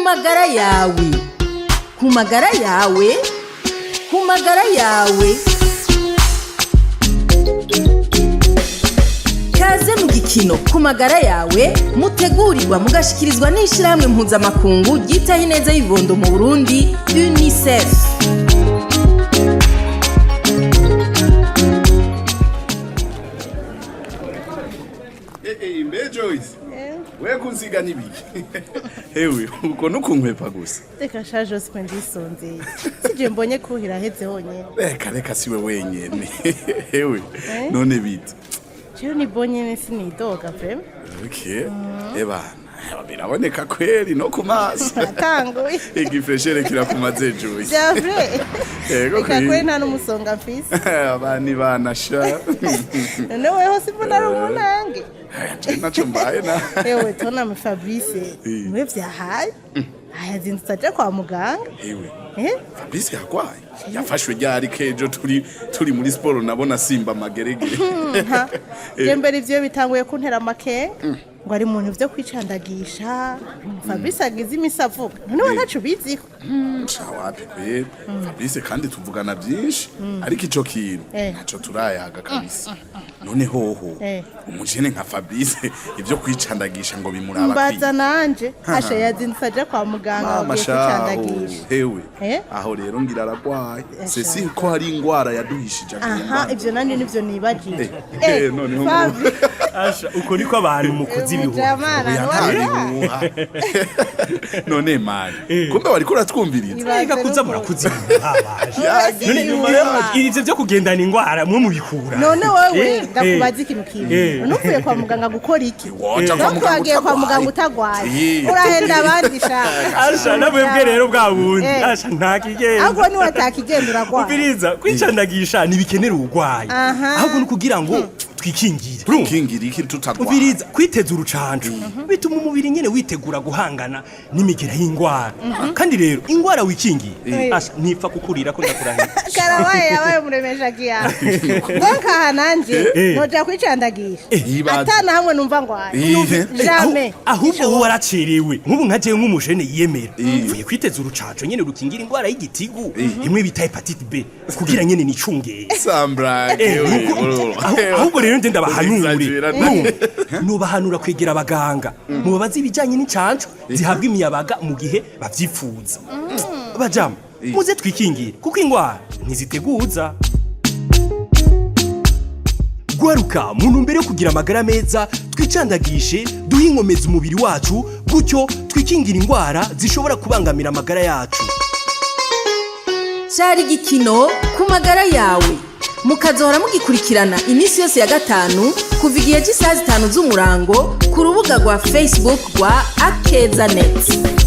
Magara yawe, ku magara yawe, ku magara yawe. Kaze mu gikino Ku Magara Yawe, mutegurirwa mugashikirizwa n'Ishirahamwe Mpuzamakungu ryitaho ineza y'ibibondo mu Burundi, UNICEF. Mbe Joyce, we kunsiga n'ibiki? Hewe, uko nukunkwepa gusa. Reka sha Joseph, ndisonzeye, sije mbonye kuhira aheze honyene. Reka reka, siwe wenyene. Hewe, none bite? Jewe ni bonyene, sinidoga vraiment. Okay, ebana, biraboneka kweri no ku maso. Atanguye. Igifreshere kirakumaze, Joyce. Vya vrai. Yego. Reka kweri, kweri. nta n'umusonga mfise. Abani banasha. None weho simbona ari umunange? Je naco mbaye na. Ewe toname Fabrice, niwe vyahaye, ayazindutse aja kwa muganga. Hewe? Eh? Fabrice yagwaye? Yafashwe ryari? Kejo turi muri siporo nabona simba mageregere. Ha, je mbere ivyo bitanguye kuntera amakenga, ngo ari muntu vyo kwicandagisha. Fabrice agize imisi avuga, none we ntaco ubiziko? Sha, wapi kweri. Fabrice kandi tuvugana byinshi, ariko ico kintu ntaco turayaga kabisa. None hoho umujene nka Fabrice ivyo kwicandagisha ngo bimuraba? Mbaza nanje, asha yazindutse aja kwa muganga, Mama agiye shaho. kwicandagisha. Hewe, aho rero ngira aragwaye. Sesi ko hari ingwara yaduhishije. Aha, ivyo nanje nivyo nibajije. Noneho ngo- Fabi. Asha, uko niko abantu mukuza ibihuha. Jamana. Oya, nta bihuha. None mani, kumbe wariko uratwumviriza? Reka kuza murakuza ibihuha baje. Yagiye. None Inyuma ivyo vyo kugendana ingwara mwe mubikura? None wewe, ndakubaza ikintu kimwe. None uvuye kwa muganga gukora iki? Woja kwa Nawe muganga wagiye kwa muganga utagwaye. utagwaye? Urahenda abandi sha. Asha, namwebwe rero bwa bundi. Asha, nta kigenda. Ahubwo niwe atakigenda, uragwaye. Ubiriza, kwicandagisha ntibikenera ubugwayi, ahubwo ni ukugira ngo twikingire. Urumva? Kingira iki tutagwaye? Ubiriza, kwiteza urucanco bituma umubiri nyene witegura guhangana n'imigera y'ingwara. Kandi rero ingwara wikingiye, asha, ntipfa kukurira ko ndakurahira. Karabaye, yabaye muremesha kiyago. Donc aha nanje noja kwicandagisha Ibaze. atana hamwe numva ngwaye. Jamais. Ahubwo wowe waracerewe. Nk'ubu nka jewe nk'umujene yiyemera, mvuye kwiteza urucanco nyene rukingira ingwara y'igitigu, imwe bita hepatite B, kugira nyene nicungere. Sambra. Ahubwo rero nde ndabahanure. Exagera. Urumva? Nubahanura kwegera abaganga, mubabaze ibijanye n'incanco zihabwa imiyabaga mu gihe bavyifuza. Bajama, muze twikingire, kuko ingwara ntiziteguza. Gwaruka, mu ntumbero yo kugira amagara meza, twicandagishe, duhe inkomezi umubiri wacu, gutyo twikingira ingwara zishobora kubangamira amagara yacu. Cari igikino Ku Magara Yawe, mukazohora mugikurikirana iminsi yose ya gatanu kuva igihe cy'isaha 5 z'umurango ku rubuga rwa Facebook rwa Akeza Net.